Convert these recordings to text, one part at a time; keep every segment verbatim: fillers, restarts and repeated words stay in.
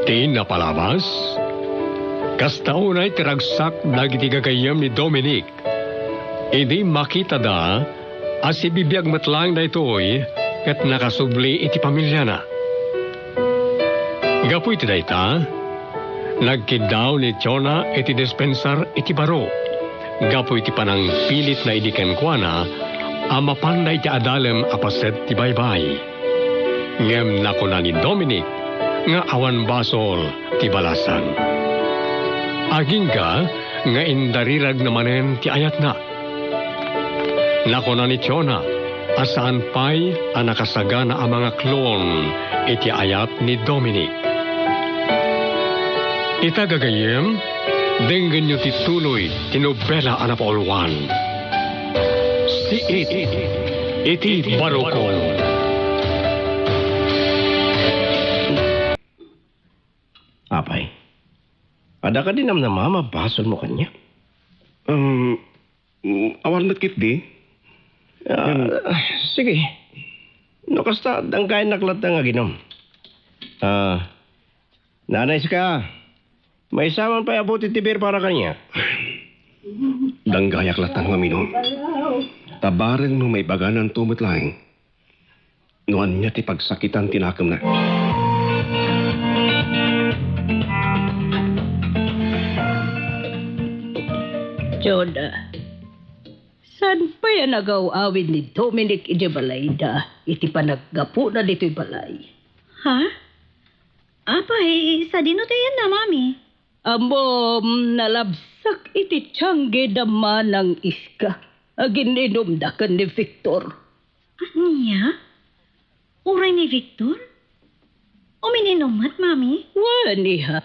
Ti napalabas, kasta unay ti ragsak dagiti gagayyem ni Dominic. Idi makitada a sibibiag met laeng daytoy ket nakasubli iti pamiliana. Gapu iti dayta, nagkiddaw ni Jonah iti dispensar iti baro, gapu iti panangpilitna idi kenkuana a mapanda iti adalem a paset ti baybay. Ngem nakuna ni Dominic nga awan basol ti balasan. Agingga nga indariragna manen ti ayatna. Nakuna ni Jonah a saan pay a nakasagana a mangaklon iti ayat ni Dominic. Ita gagayyem, denggenyo ti tuloy ti nobela a napauluan. Siit iti barukon. Apay, adda kadi namnama a mabasolmo kaniak? Um, mm, awan met ketdi. Ah, sige. No kasta, danggayannak latta nga aginom. Ah, Nanay Sika, maysa man pay a bote ti beer para kaniak. Danggayak latta nga uminom. Ta bareng no maibagananto met laeng no ania ti pagsakitan ti nakemna. Jonah, saan pay a nagaw-awid ni Dominic idiay balayda iti panaggapuna ditoy balay? Ha? Apay, sadino ti ayanna, Mami? Ammom, nalabsak iti tiangge da Manang Iska a gin-inumda ken ni Victor. Ania? Uray ni Victor? Umin-inum met, Mami? Wen, iha.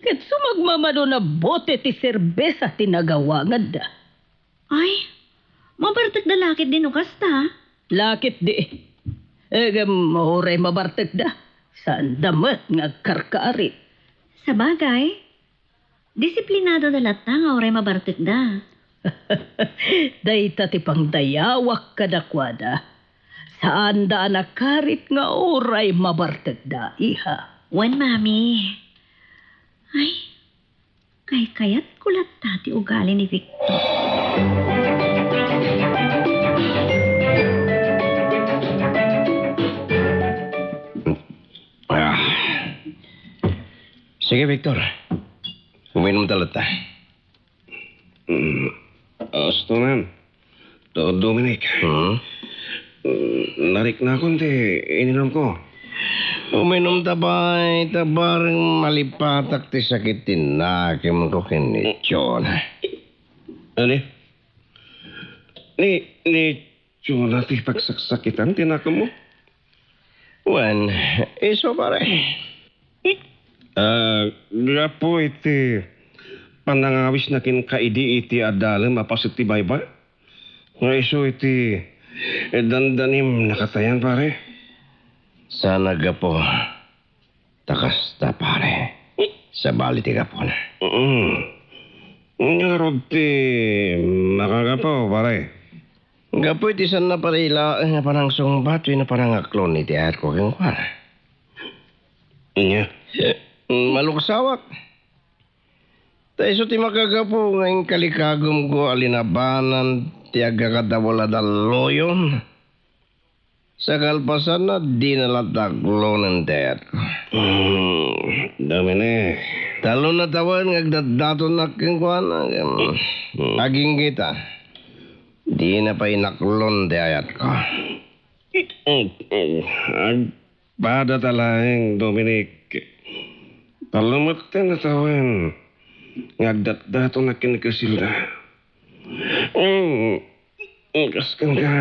Ket sumagmamano a bote ti serbesa ti nagawanganda. Ay, mabartekda la ketdi no kasta? La ketdi. Ngem uray mabartekda, saanda met nga agkarkarit. Sabagay, disiplinado da latta nga uray mabartekda. Dayta ti pangdayawak kadakuada. Saanda a nakarit nga uray mabartekda, iha. Wen, Mami. Ay, kaykayatko latta ti ugali ni Victor. Ah. Sige, Victor. Uminom ta latta. Mm, astonan. Do-, Dominic. Hmm? Mm, nariknakon ti ininumko. Uminom ta pay, ta bareng malipatak ti sakit ti nakemko ken ni Jonah. Ani? Ni, ni Jonah ti pagsaksakitan ti nakemmo? Wen, isu, pare. Ah, gapu iti panangawisna kenka idi iti adalem a paset ti baybay? Nga isu iti dandanim nakatayan, pare? Saan a gapu ta kasta, pare. Sabali ti gapuna. Mm. Ngarud ti makagapu, pare? Gapu iti saan a pare laeng nga panangsungbat wenno panangaklon iti ayatko kenkuana. Ania? Maluksawak. Ta isu ti makagapu nga inkalikagumko a linabanan ti agkakadawel a dalluyon. Sa kalpasanna, dina latta aklonen ti ayatko. Hmm, Dominic. Tallo a tawen nga agdatdatonnak kenkuana, ngem Hmm. agingga ita. Dina pay inaklon ti ayatko. Agpadata laeng, Dominic. Tallo met a tawen nga agdatdatonnak ken ni Criselda. Mm, kas kenka,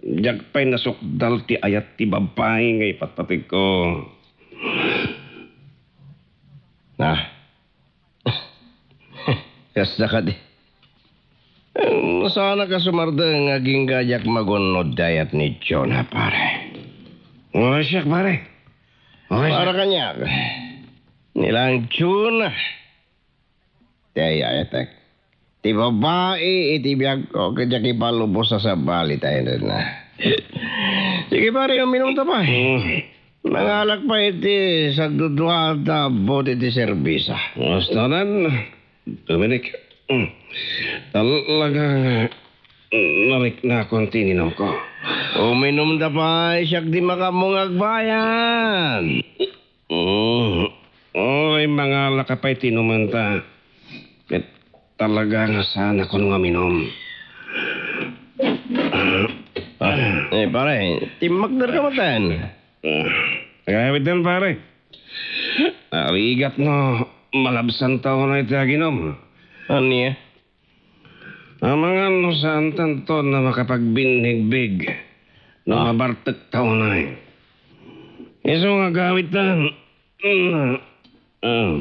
diak pay nasukdal ti ayat ti babai nga ipatpategko. Ah. Kasta kadi. Em, saanak a sumardeng nga agingga diak magunnod ti ayat ni Jonah, pare. Uray siak, pare. Uray siak. Para kaniak. Ni laeng Jonah ti ay-ayatek. Ti babai iti biagko, ket diak ipalubos a sabali ta inenna. Sige, pare, uminom ta pay. Mm. Mangalak pay iti sagdudua ta abbot iti serbisa. Gusto nan, Dominic. Mm. Talagang nariknakon ti ininumko. Uminumda pay, siak di makaammo nga agbayad. Mm. Oy, mangalak ka pay ti inumanta. Ket talaga nga saanakon nga uminum. Eh, pare, timmakder ka met. Ah, agawid den, pare. Narigat no malabsan ta unay ti aginum. Ania? Amangan no saantanto nga makapagbinnigbiig no Ah. mabartek ta unay. Isu nga agawid ta. Mm. Mm.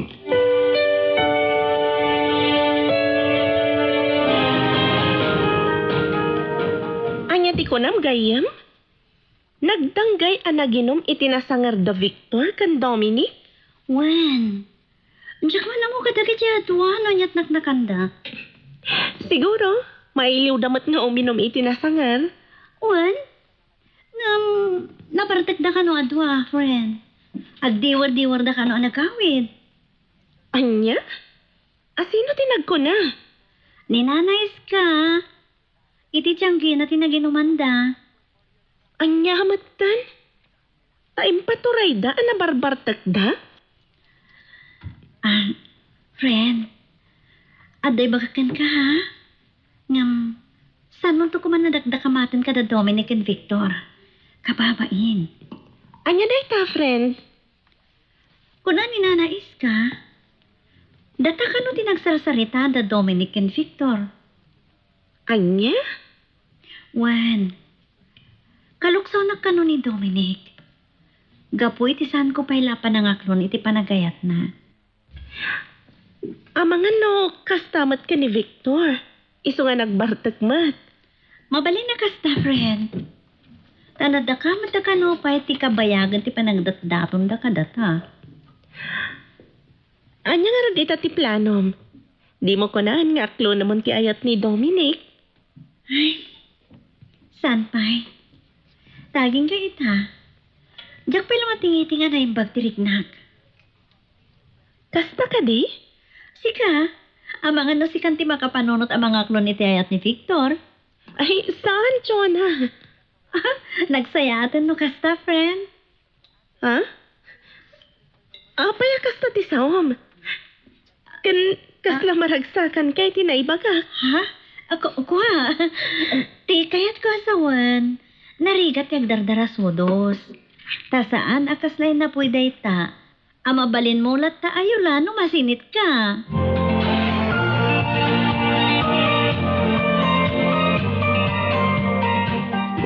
Ania ti kunam, gayyem? Nagdanggay a naginum iti nasangarda Victor ken Dominic? Wen. Diak man ammo kadagiti a dua no aniat naknakanda. Siguro, mailiwda met nga uminum iti nasangar. Wen? Ngem, nabartekda kano a dua, friend. Agdiwer-diwerda kano a nagawid. Ania? A sino ti nagkuna? Ni Nana Iska. Iti tianggina ti naginumanda. Ania metten? Ta impaturayda a nabarbartekda? Ah, friend, adda ibagak kenka, ha? Ngem, saanonto koma nadakdakamaten kada Dominic ken Victor. Kababain. Ania dayta, friend? Kuna ni Nana Iska, data kano ti nagsarsarita da Dominic ken Victor? Ania? Wen, kaluksawnak kano ni Dominic. Gapu iti saanko pay la a panangaklon iti panagayatna. Amangan no kasta met ken ni Victor. Isu nga nagbartek met. Mabalin a kasta, friend. Ta nadakamatda kano pay ti kabayagen ti panagdatdatonda kadata. Ania ngarud ita ti planom? Dimo kunaen nga aklonemon ti ayat ni Dominic? Ay, saan pay? Tagingga ita. Diak pay la matingiti nga naimbag ti riknak. Kasta kadi? Sika, amangan no sikan ti makapanunot a mangaklon iti ayat ni Victor. Ay, saan, Jonah? Nagsayaaten no kasta, friend. Ha? Apay a kasta ti saom? Ken kasla Ah. maragsakanka iti naibagak? Ha? Ako, kua. Ti kayatko a sawen, narigat ti agdardarasudos. Ta saan a kasla innapuy dayta, a mabalinmo latta a yula no masinitka.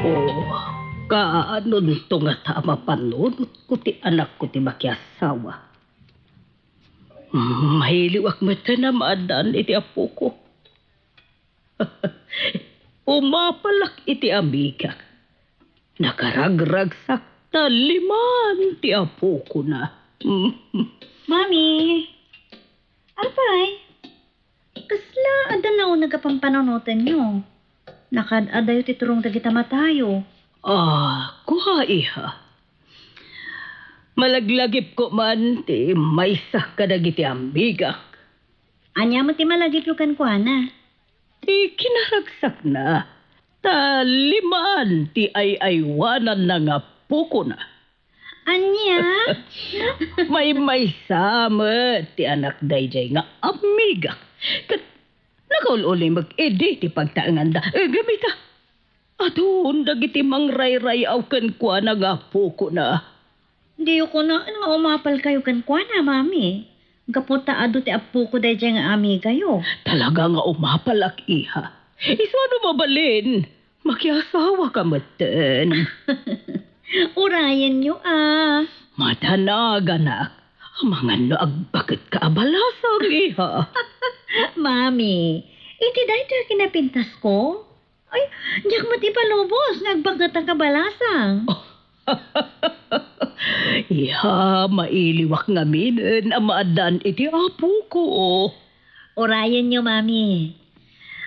Oh, kaanonto ngata a mapanunotko ti anakko ti makiasawa? Mm, mailiwak met a maaddaan iti apoko. Umapalak iti amigak. Nakaragragsak ta limaan ti apokona. Mami, apay, kasla adda nauneg a pampanunotenyo? Nakaad-adayo ti turong dagita matayo. Ah, kua, iha. Malaglagipko man ti maysa kadagiti amigak. Ania met ti malagipyo kenkuana? Ti kinaragsakna, ta limaan ti ay-aywananna nga apokona. Ania? Maymaysa met ti anak daydiay nga amigak. Ket nakaul-ulimek idi ti pagtaenganda. Ngem ita, adun dagiti mangrayray-aw kenkuana nga apokona. Diyo kunaen nga umapalkayo kenkuana, Mami. Gapu ta adu ti apoko daydiay nga amigayo. Talaga nga umapalak, iha. Isu a no mabalin, makiasawaka metten. Urayenyo, a. Madanaganak. Amangan no agbaketka a balasang, iha. Mami, iti daytoy a kinapintasko? Ay, diak met ipalubos nga agbaketak a balasang. Iha, mailiwak ngaminen a maaddaan iti apoko. Urayenyo, Mami.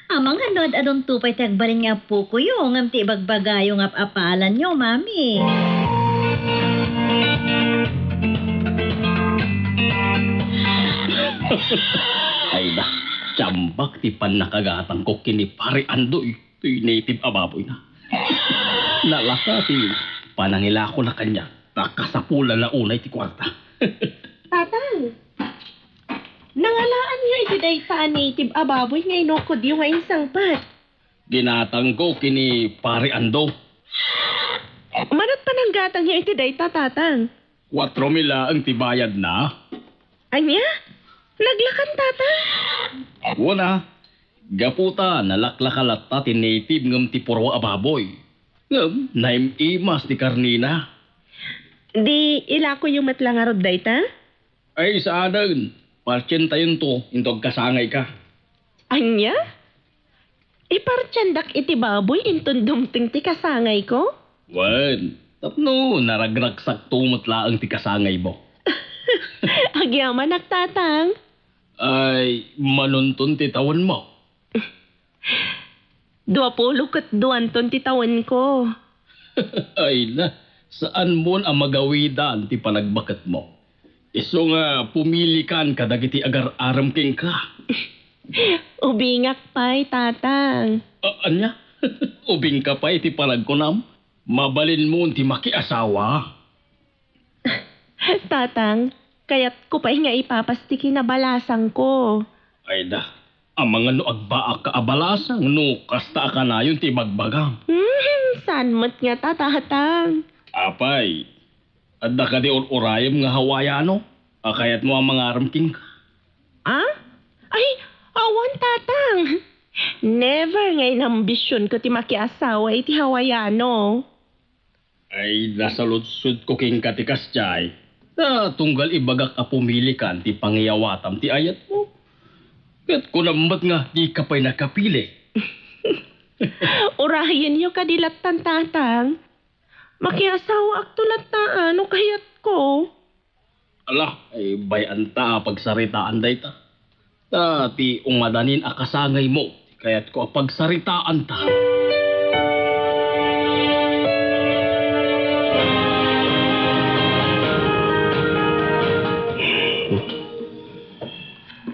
Amangan no ad-adunto pay ti agbalin nga apokoyo, ngem ti ibagbagayo nga ap-apalanyo, Mami. Ay na, siambak ti pannakagatangko ken ni Pare Andoy, toy native a baboyna. Nalaka ti panangilakona kaniak, ta kasapulanna unay ti kuarta. Tatang, nangalaanyo iti dayta a native a baboy nga inukudyo nga insangpet? Ginatangko ken ni Pare Ando. Mano't pananggatangyo iti dayta, Tatang? Kuatro mil laeng ti bayadna. Ania? Naglakan, Tatang? Wen a, gapu ta nalaklaka latta ti native ngem ti purwa a baboy. Ngem naim-imas ti karnina. Di ilakoyo met la ngarud dayta? Ay, saanen. Partientayonto inton kasangayka. Ania? Ipartiendak iti baboy inton dumteng ti kasangayko? Wen, tapno naragragsakto met laeng ti kasangaymo. Agyamanak, Tatang. Ay, manonton ti tawenmo? Dua pulo ket duanton ti tawenko. Ay na, saanmon a magawidan ti panagbaketmo. Isu nga pumilikan kadagiti agar-arem kenka. Ubingak pay, Tatang. A-, ania? Ubingka pay ti panagkunam? Mabalinmon ti makiasawa? Tatang, kayatko pay nga ipapas ti kinabalasangko. Ay da, amangan no agbaakka a balasang no kasta a kanayon ti ibagbagam. Hmm, saan met ngata, Tatang? Apay, adda kadi ur-urayem nga Hawaiano a kayatmo a mangarem kenka? Ah? Ay, awan, Tatang. Never nga inambisionko ti makiasawa iti Hawaiano. Ay, nasaludsodko kenka ti kasdiay. Ta tunggal ibagak a pumilikan ti pangiyawatam ti ayatmo. Ket kunam met nga dika pay nakapili. Urayenyo kadi lattan, Tatang. Makiasawaakto latta a no kayatko. Ala, ay, bay-anta a pagsaritaan dayta. Ta ti umadanin a kasangaymo, ti kayatko a pagsaritaanta.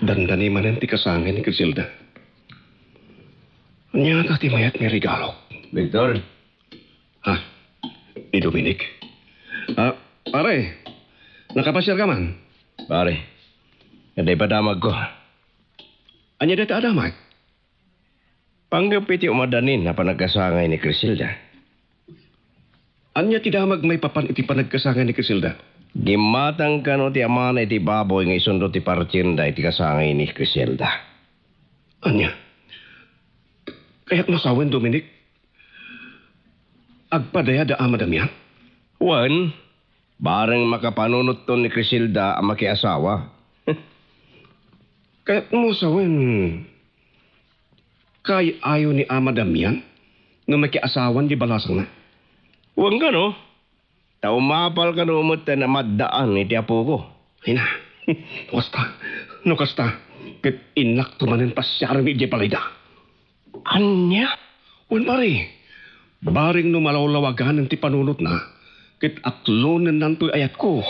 Dandani manen ti kasangay ni Criselda. Ania ta ti mayat nga regalok? Victor, Ha? Ni Dominic? Ah, pare, nakapasiar ka man? Pare, adda ipadamagko. Ania dayta a damag? Panggep iti umadanin a panagkasangay ni Criselda. Ania ti damag maipapan iti panagkasangay ni Criselda? Gimmatang kano ti amana iti baboy nga isunro ti partienda iti kasangay ni Criselda. Ania? Kayatmo sawen, Dominic? Agpadaya da Ama Damian? Wen, bareng makapanunotton ni Criselda a makiasawa. Kayatmo sawen, kaay-ayo ni Ama Damian no makiasawan di balasangna? Wen kano. Ta umapal kano met ta namaddaan iti apoko. Ay na, no kasta, no kasta, ket innakto manen pasiaren idiay balayda. Ania? Wen, pare, bareng no malawlawaganen ti panunotna, ket aklonennantoy ayatko.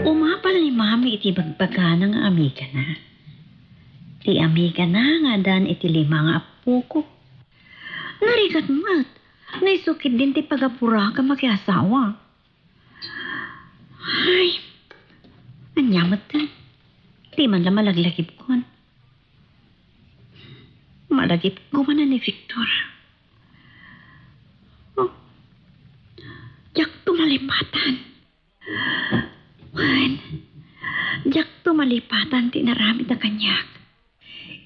Umapal ni Mami iti bagbagana nga amigana. Ti amigana nga adan iti lima nga apoko. Narigat met, naisukid din ti pagapura ken makiasawa. Ay, ania met, di man la malaglagipkon. Malagipko manen ni Victor. Oh, diakto malipatan. Wen, diakto malipatan ti inaramidda kaniak.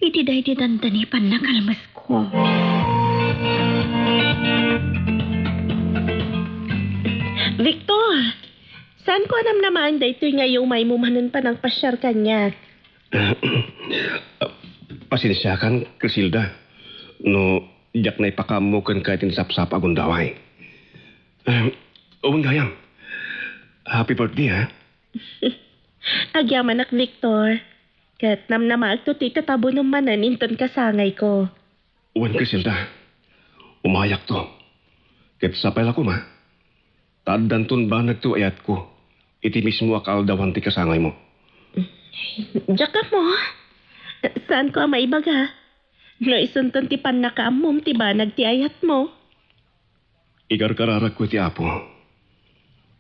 Iti daydi dandani pannakalmesko. Victor, saanko a namnamaen daytoy nga iyumaymo manen panangpasiar kaniak? Pasensiakan, Criselda, no diak naipakaammo kenka iti nasapsapa a gundaway. Ahem, wen gayam. Happy birthday, ha? Agyamanak, Victor. Ket namnamaekto ti itatabonem manen inton kasangayko. Wen, Criselda, umayakto. Ket sapay la koma, Ta addanton banag ti ayatko iti mismo a kaaldawan ti kasangaymo. Diak ammo. Saanko a maibaga. No isunton ti pannakaammom ti banag ti ayatmo. Ikarkararagko iti Apo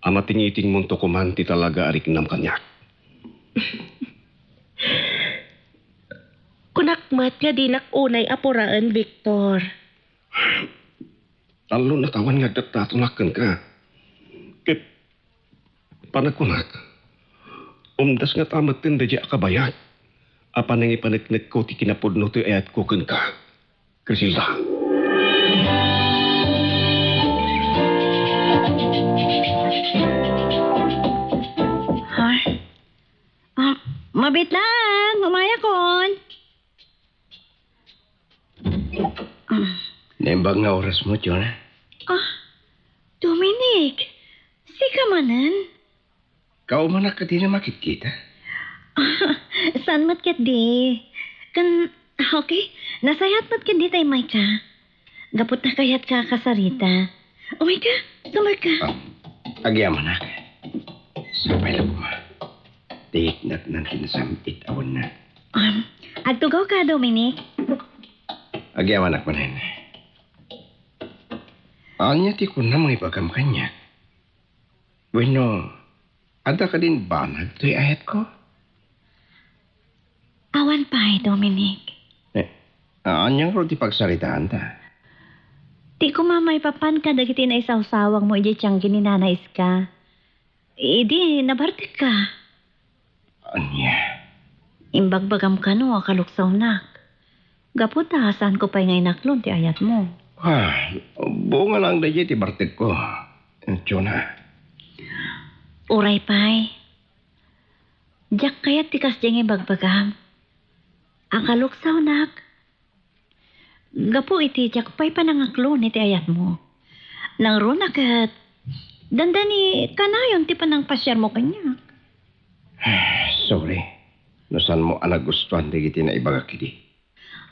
a matingitingmonto koman ti talaga a riknam kaniak. Kunak met nga dinak unay a puraen, Victor. Tallo a tawen nga agdatdatonak kenka. Ket panagkunak, umdas ngata metten daydiay a kabayag a panangipaneknekko ti kinapudno ti ayatko kenka, Criselda. Ha? Ah, mabiit laeng, umayakon. Naimbag nga orasmo, Jonah. Ah, Dominic, sika manen? Kaumanak ket dina makitkita. Saan met ketdi? Ken, okay, nasayaat met ketdi ta immayka. Gapu ta kayatka a kasarita. Umayka, sumarka. Ah, agyamanak. Sapay la koma. Ti iknatnan ti nasam-it a wenno. Um, agtugawka, Dominic. Agyamanak manen. Ania ti kunam nga ibagam kaniak? Wenno, adda kadin banag toy ayatko? Awan pay, Dominic. Eh, ania ngarud ti pagsaritaanta? Ti koma maipapan kadagiti naisawsawangmo idiay tianggi ni Nana Iska. Idi nabartekka. Ania? Imbagbagam kano a kaluksawnak. Gapu ta saanko pay nga inaklon ti ayatmo. Ah, bunga laeng daydiay ti bartekko, Jonah. Uray pay. Diak kayat ti kasdiay nga ibagbagam. A kaluksawnak. Gapu iti diak pay panangaklon iti ayatmo. Nangruna ket dandani kanayon ti panangpasiarmo kaniak. Sorry, no saanmo a nagustuan dagiti naibagak idi.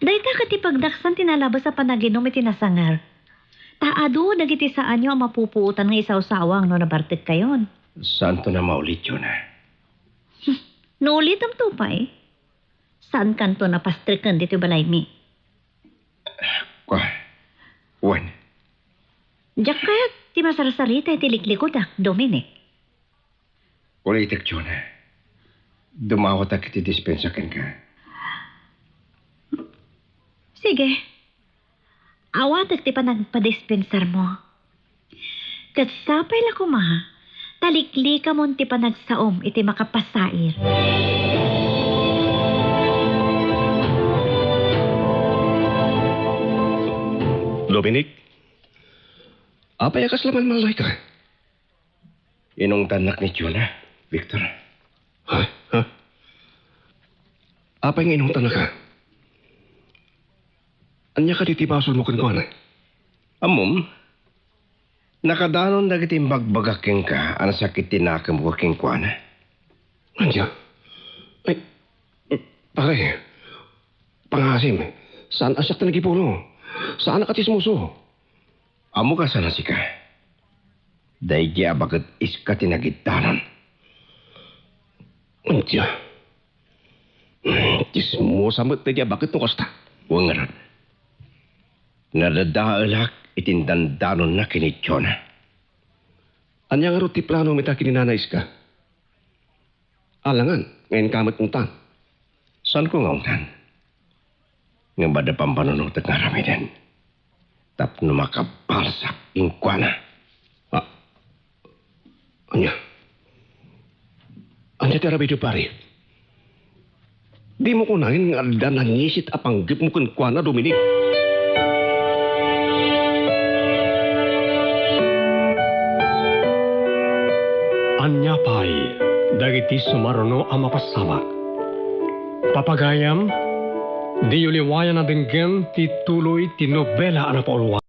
Dayta ket ti pagdaksan ti nalabes a panaginum iti nasanger. Ta adu dagiti saanyo a mapupuotan nga isawsawang no nabartekkayon. Saanton a maulit, Jonah. No ulitemto pay, saankanton a pastreken ditoy balaymi. Kua, wen. Diak kayat ti masarsarita iti liklikudak, Dominic. Ulitek, Jonah. Dumawatak iti dispensa kenka. Sige. Awatek ti panagpadispensarmo. Ket sapay la koma, ta liklikamon ti panagsaom iti makapasair. Dominic, apay a kasla malmalloyka? Inungtannak ni Jonah, Victor. Ha? Ha? Apay nga inungtannaka? Ania kadi ti basolmo kenkuana? Ammom, nakadanon dagiti imbagbagak kenka a nasakit ti nakemko kenkuana. Ania? Ay, pare, pangaasim, saan a siak ti nagipulo. Saanak a tsismoso. Ammoka saan a sika? Daydi a baket iska ti nagiddanan. Ania? Tsismosa met daydi a baket no kasta. Wen ngarud. Nadadaelak iti dandanonna ken ni Jonah. Ania ngarud ti planom ita ken ni Nana Iska? Alangan nga inka met ungtan. Saanko nga ungtan. Ngem adda pampanunotek nga aramiden tapno makabalsak kenkuana. Ah, ania? Ania ti aramidem, pare? Dimo kunaen nga adda nangisit a panggepmo kenkuana, Dominic? Ania pay dagiti sumaruno a mapasabak? Papagayam, diyo liwayan a denggen ti tuloy ti nobela a napauluan.